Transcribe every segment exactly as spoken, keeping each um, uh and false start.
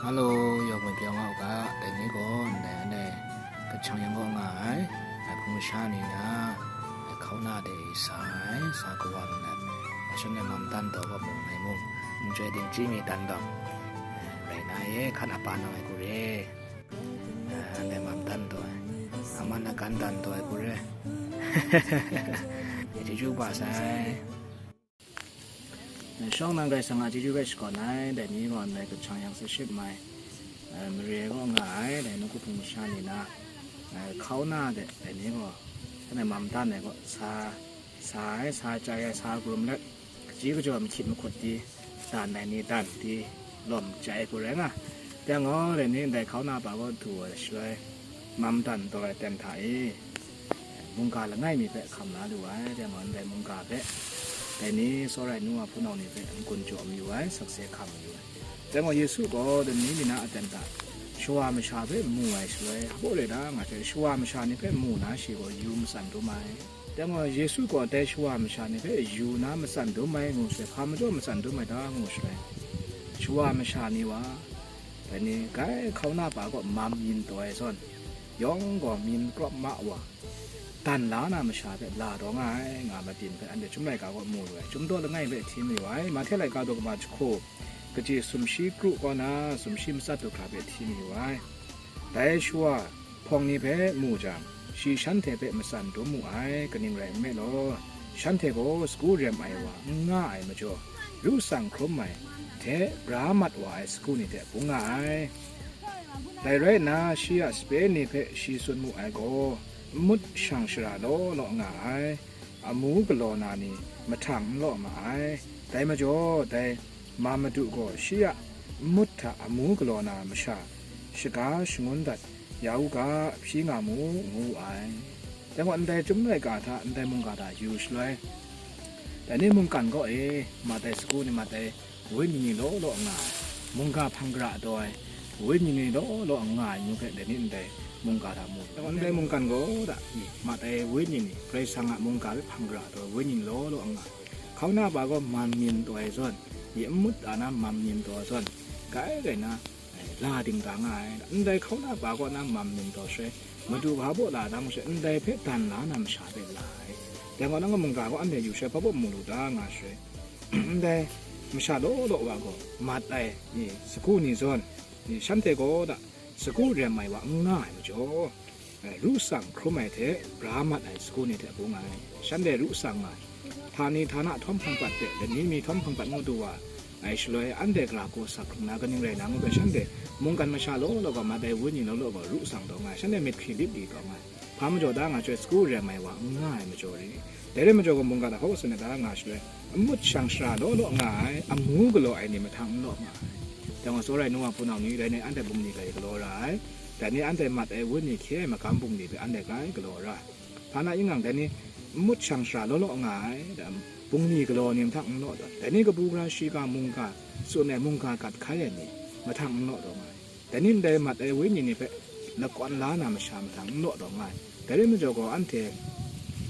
Hello, yawng mung pyaw nga u ga, dai ni gaw ndai anhte Kachang yang kaw nga ai, ai hpung masha ni na, ai hkauna de sa ai, sa kawa lu nat, masha ni mam dan taw ga mung, ngai mung, n chyoi ding chyi mi dan taw, rai na ye, hkan apa nang ai ku re, ndai mam dan taw ai, aman agan dan taw ai ku re, ya chyeju ba sai. Shawng nang Karai Kasang a chyeju hpe shakawn ai, dai ni gaw ndai Kachang yang saship mai, eh, mare ai kaw nga ai, dai nawku hpung masha ni na, eh, hkauna de, dai ni gaw, shanhte mam dan ai kaw, sa, sa ai, sa chyai ai, sa karum let, kaji kajaw mahkyit mahkut di, dan ai ni dan di, lawm chyai ai hku rai nga. Dai gaw, dai ni ndai hkauna pa kaw du ai shaloi, mam dan taw ai ten hta e, mungga langai mi hpe hkam la lu ai, dai gaw ndai mungga hpe, dai ni tsawra ai nu wa hpunau ni hpe n-gun jaw mayu ai, sakse hkam mayu ai. Dai gaw Yesu gaw dai ni mi na aten hta, shawa masha hpe mu ai shaloi, hpaw re da nga hte, shawa masha ni hpe mu na shi gaw yu matsan dum ai. Dai gaw Yesu gaw dai shawa masha ni hpe yu na matsan dum ai ngu shaloi, hpa majaw matsan dum ai ta ngu shaloi, shawa masha ni wa, dai ni, grai hkauna pa kaw mam myin taw ai zawn, yawng gaw myin krawp ma wa, dan la na masha hpe la taw nga ai, nga matin hpe anhte Chyum laika kaw mu lu ai, Chyum daw langai hpe hti mayu ai, Mahte laika daw kaba jahku, kaji sumshi kru kaw na sumshi matsat du hkra hpe hti mayu ai. Dai shawa hpawng ni hpe mu jang, shi shanhte hpe matsan dum mu ai, kaning rai nme law, shanhte gaw sagu rem ai wa n nga ai majaw, ru tsang hkrum ai hte bra mat wa ai sagu ni hte bung nga ai. Dai rai nna, shi a sape ni hpe shi tsun mu ai gaw, nmut shang shara law law nga ai, amu galaw na ni mahtang n law ma ai. Dai majaw, dai ma madu gaw shi a nmut hta amu galaw na masha shaga shangun dat ya u ga, hpyi nga mu, ngu wu ai. Dai gaw ndai Chyum laika hta ndai mungga hta yu shaloi, dai ni mungkan kaw e, mat ai sagu ni, mat ai wenyi ni law law nga ai, mungga hpang gara ai, wenyi ni law law nga ai ngu hpe dai ni ndai mungga hta mu. Dai gaw ndai mungkan gaw da, mat ai wenyi ni, Karai Kasang a mungga hpe hpang gara ai wenyi ni law law nga ai. Hkauna pa gaw mam myin taw ai zawn, ye n mut a na mam myin taw ai zawn, grai rai na, la ding da nga ai. Ndai hkauna pa kaw na mam myin taw shaloi, madu hpa baw la dang shaloi, ndai hpe dan la na masha hpe la ai. Dai gaw nang a mungga gaw anhte yu shaloi, hpa baw mu lu da nga shaloi, ndai masha law law wa gaw mat ai ni, sagu ni zawn, ni shanhte gaw da, sagu rem ai wa n nga ai majaw, eh, ru tsang hkrum ai hte bra mat ai sagu ni hte bung ai. Shanhte ru tsang nga ai. Htani htana htawm hpang pat hte lani mi htawm hpang pat ngu du wa ai shaloi, anhte gara hku sak hkrung na kaning rai na ngu hpe, shanhte mungkan masha law law gaw, mat ai wenyi law law gaw, ru tsang taw nga ai, shanhte myit hkri lit li taw nga ai. Hpa majaw da nga ai shaloi, sagu rem ai wa n nga ai majaw re. Dai rai majaw gaw, mungga hta hkaw asin ai da nga ai shaloi, nmut shang shara law law nga ai, amu galaw ai ni mahtang n law ma ai. Dai gaw, tsawra ai nu wa hpunau ni rai nna, anhte bungli grai galaw ra ai. Dai ni anhte mat ai wenyi hkye ai magam bungli hpe anhte grai galaw ra ai. Hpa na ing yang, dai ni nmut shang shara law law nga ai, dai bungli galaw ni mahtang n law taw, dai ni kabu gara shiga mungga tsun ai mungga gat hkai ai ni mahtang n law taw nga ai. Dai ni ndai mat ai wenyi ni hpe lakawn la na masha mahtang n law taw nga ai. Dai rai majaw gaw, anhte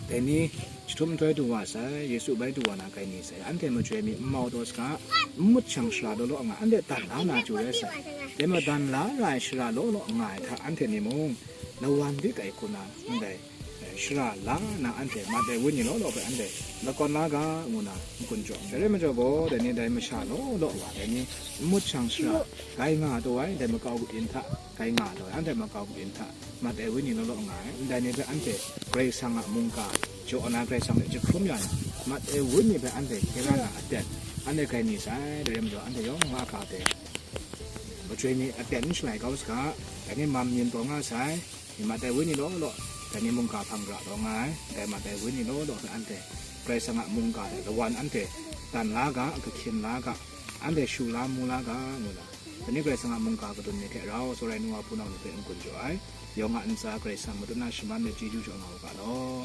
dai ni jahtum nhtoi du wa sai, Yesu bai du wa na grai ni sai, anhte machyoi mi n mau taw saga, nmut shang shara law law nga, anhte dan la na chyu rai sai. Dai majaw dan la ra ai shara law law nga ai hta, anhte ni mung lawan dik ai hku na, ndai, eh, shara la na, anhte mat ai wenyi law law hpe anhte lakawn la ga, ngu na n-gun jaw. Dai rai majaw gaw, dai ni dai masha law law wa, dai ni nmut shang shara grai nga taw ai, dai makau kayin hta grai nga taw ai, anhte makau kayin hta mat ai wenyi law law nga ai, ndai ni hpe anhte Karai Kasang a mungga jaw na, Karai Kasang hte jahkrum ya na, mat ai wenyi hpe anhte hkye la na aten, anhte grai ni sai. Dai rai majaw, anhte yawng nga ga hte machyoi mi aten n shalai kau saga, dai ni mam myin taw nga sai, ni mat ai wenyi law law, dai ni mungga hpang gara taw nga ai, dai mat ai wenyi law law hpe anhte Karai Kasang a mungga hte lawan anhte dan la ga, kahkyin la ga, anhte shu la mu la ga, ngu na, dai ni Karai Kasang a mungga kadun ni hte rau, tsawra ai nu wa hpunau ni hpe n-gun jaw ai, yawng a ntsa Karai Kasang madun a shaman myit chyeju jaw nga u ga law.